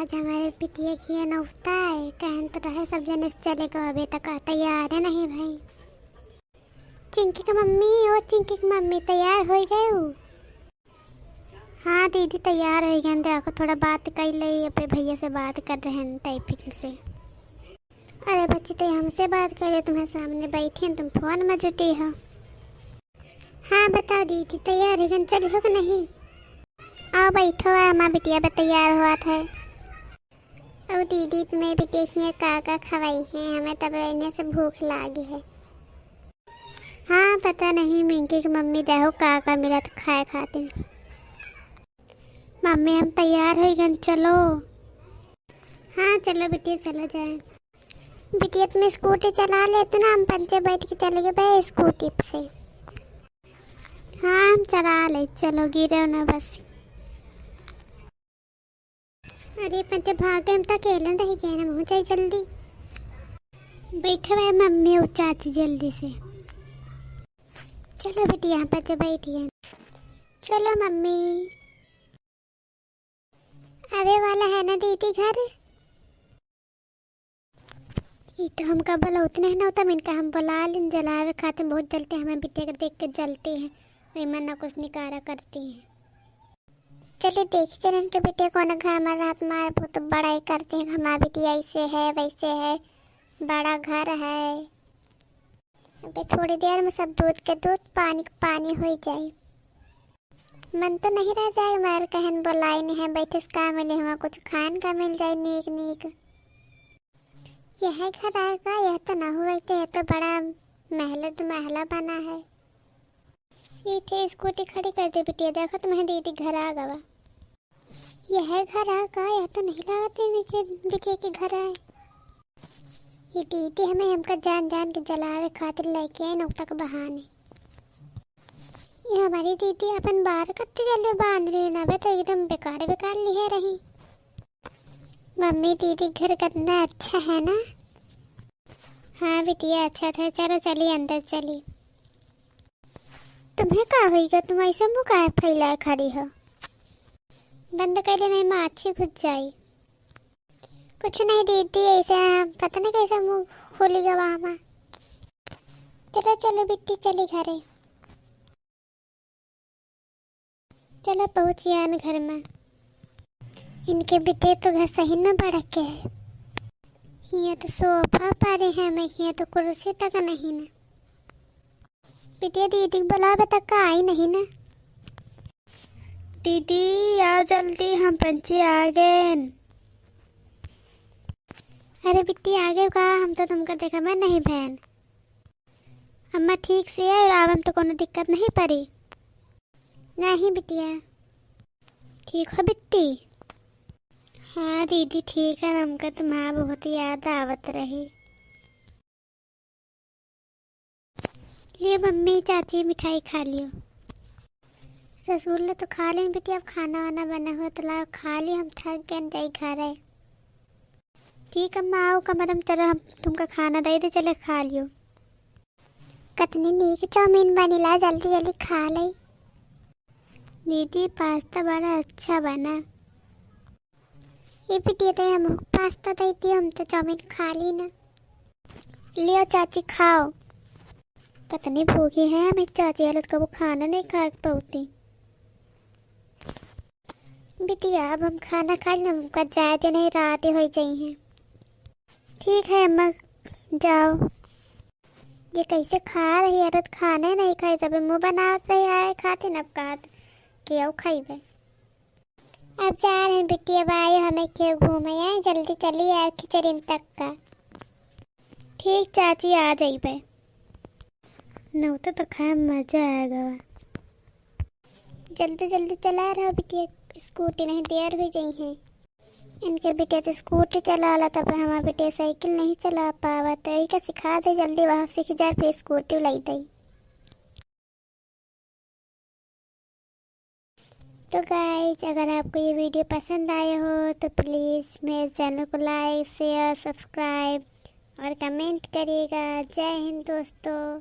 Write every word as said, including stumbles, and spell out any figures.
आज हमरे बिटिया के नौता है, कहन तो रहे सब जने से चले गए, अबे तक तैयार है नहीं भाई। चिंकी के मम्मी, ओ चिंकी के मम्मी, तैयार होइ गए हो? हाँ दीदी, तैयार होइ गए। देखो, थोड़ा बात कर ले, अपने भैया से बात कर रहे हैं टाइपिंग से। अरे बच्ची, तो हमसे बात करे, तुम्हारे सामने बैठी हैं, तुम फोन में जुटी हो। हाँ बताओ दीदी, तैयार होइ गए, चली हो कि नहीं? आओ बैठो, आ, हमार बिटिया भी तैयार हुआ था। और दीदी, तुम्हें भी देखिए का का खवाई है, हमें तब इन्हें से भूख लागी है। हाँ, पता नहीं मिंकी की मम्मी देहो का का मिलत खाए खातिर। मम्मी, हम तैयार होइ गन, चलो। हाँ, चलो बिटिया, चला जाए। बिटिया, तुम स्कूटी चला ले, इतना हम पंचे बैठ के चले गए भाई स्कूटी से। हाँ, हम चला ले, चलो, गिरो ना बस। अरे पंचे भागे, हम तो अकेले रह गए ना, हम जाए जल्दी। बैठो है मम्मी और चाची जल्दी से। चलो बिटिया, पंचे बैठिए। चलो मम्मी। आवे वाला है ना दीदी घर? ई तो हमका बोलौत नहीं ना होता, इनका हम बोला लेन जलावे खातिर। बहुत जलते हैं, हमें बिटिया के देख के जलती हैं, वही मन ना कुछ निकारा करती हैं। चलिए देखी चल इनके बिटिया कौन घर में रात मार, बहुत बड़ाई करती हैं, हमार बिटिया ऐसे है वैसे है, बड़ा घर है। अबे थोड़ी देर में सब दूध के दूध, पानी के पानी होइ जाई। मन तो नहीं रह जाए, मगर कहन बोलाई नहीं है, बैठे से का मिले हुआ, कुछ खान का मिल जाए नीक नीक। यह घर आएगा, यह तो ना हुआ, तो यह तो बड़ा महल दो महला बना है। ये ठे स्कूटी खड़ी कर दे बिटिया, देखो तुम्हें दीदी घर आ गवा। यह घर आ का? यह तो नहीं लागत है बिटिया, बिटिया के घर आए। ये दीदी हमें हमका जान जान के जलावे खातिर लेके आए नौता के बहाने। ये हमारी दीदी अपन बार कत्ते जल्दी बांध रही ना, बे तो एकदम बेकार बेकार लिहे रही। मम्मी, दीदी घर कितना अच्छा है ना? हाँ बिटिया, अच्छा था। चलो चली अंदर चली। तुम्हें का होइगा, तुम ऐसे मुंह काहे फैलाए खड़ी हो? बंद कर ले, नहीं माछी घुस जाई। कुछ नहीं दीदी, ऐसे पता नहीं कैसे मुंह खुली गवा हमार। चलो चलो बिट्टी, चली घरे। चलो पहुँचियान घर में। इनके बिटिया तो घर सही न बड़के है। हियाँ तो सोफा पारे हैं, मैं हियाँ तो कुर्सी तक नहीं ना। बिटिया दीदी के बुलावे तक का आई नहीं ना। दीदी आओ जल्दी, हम पंचे आ गए। अरे बिट्टी आ गए का? हम तो तुमका देखा में नहीं बहन। अम्मा ठीक से है और आवे में तो कोनो दिक्कत नहीं पड़ी। नहीं बिटिया। ठीक हो बिट्टी? हाँ दीदी ठीक है, हमका तुम्हार बहुत याद आवत रही। ले मम्मी चाची मिठाई खा लियो। रसगुल्ला तो खा लेन बिटिया, अब खाना वाना बना हुआ तो लाओ खा लियो, हम थक गए, जाई घर है। ठीक अम्मा, आओ कमरा में चलो, हम तुमका खाना दे दे, चले खा लियो। कतनी नीक चाउमीन बनी ला, जल्दी जल्दी खा ले। दीदी पास्ता बड़ा अच्छा बना। ये बिटिया तो हम पास्ता दे दियो, हम तो चाउमीन खा ली ना। लियो चाची खाओ। कतनी भूखी है हमें चाची, हालत कबो खाना नहीं खा के पौती। बिटिया, अब हम खाना खा लें, हमका जाए दे, नहीं रात होइ जाई है। ठीक है अम्मा, जाओ। ये कैसे खा रही औरत, खाने नहीं खाई, जब मुँह बनावत रही आए खातिर, अब कहत कि आओ खइबे। अब जा रहे हैं बिटिया, अब आए हमें क्यों घूमे आए, जल्दी चली आए खिचड़ी तक का। ठीक चाची, आ जाइबे। नौता तो खाए मजा आ गवा। जल्दी जल्दी चला रहा बिटिया स्कूटी, नहीं देर हो जाई है। इनके बिटिया तो स्कूटी चला ला, तब हमार बिटिया साइकिल नहीं चला पावा, तो यही का सिखा दे, जल्दी वहाँ सीख जाए, फिर स्कूटी लाई दे। तो गाइस, अगर आपको ये वीडियो पसंद आया हो तो प्लीज़ मेरे चैनल को लाइक, शेयर, सब्सक्राइब और कमेंट करिएगा। जय हिंद दोस्तों।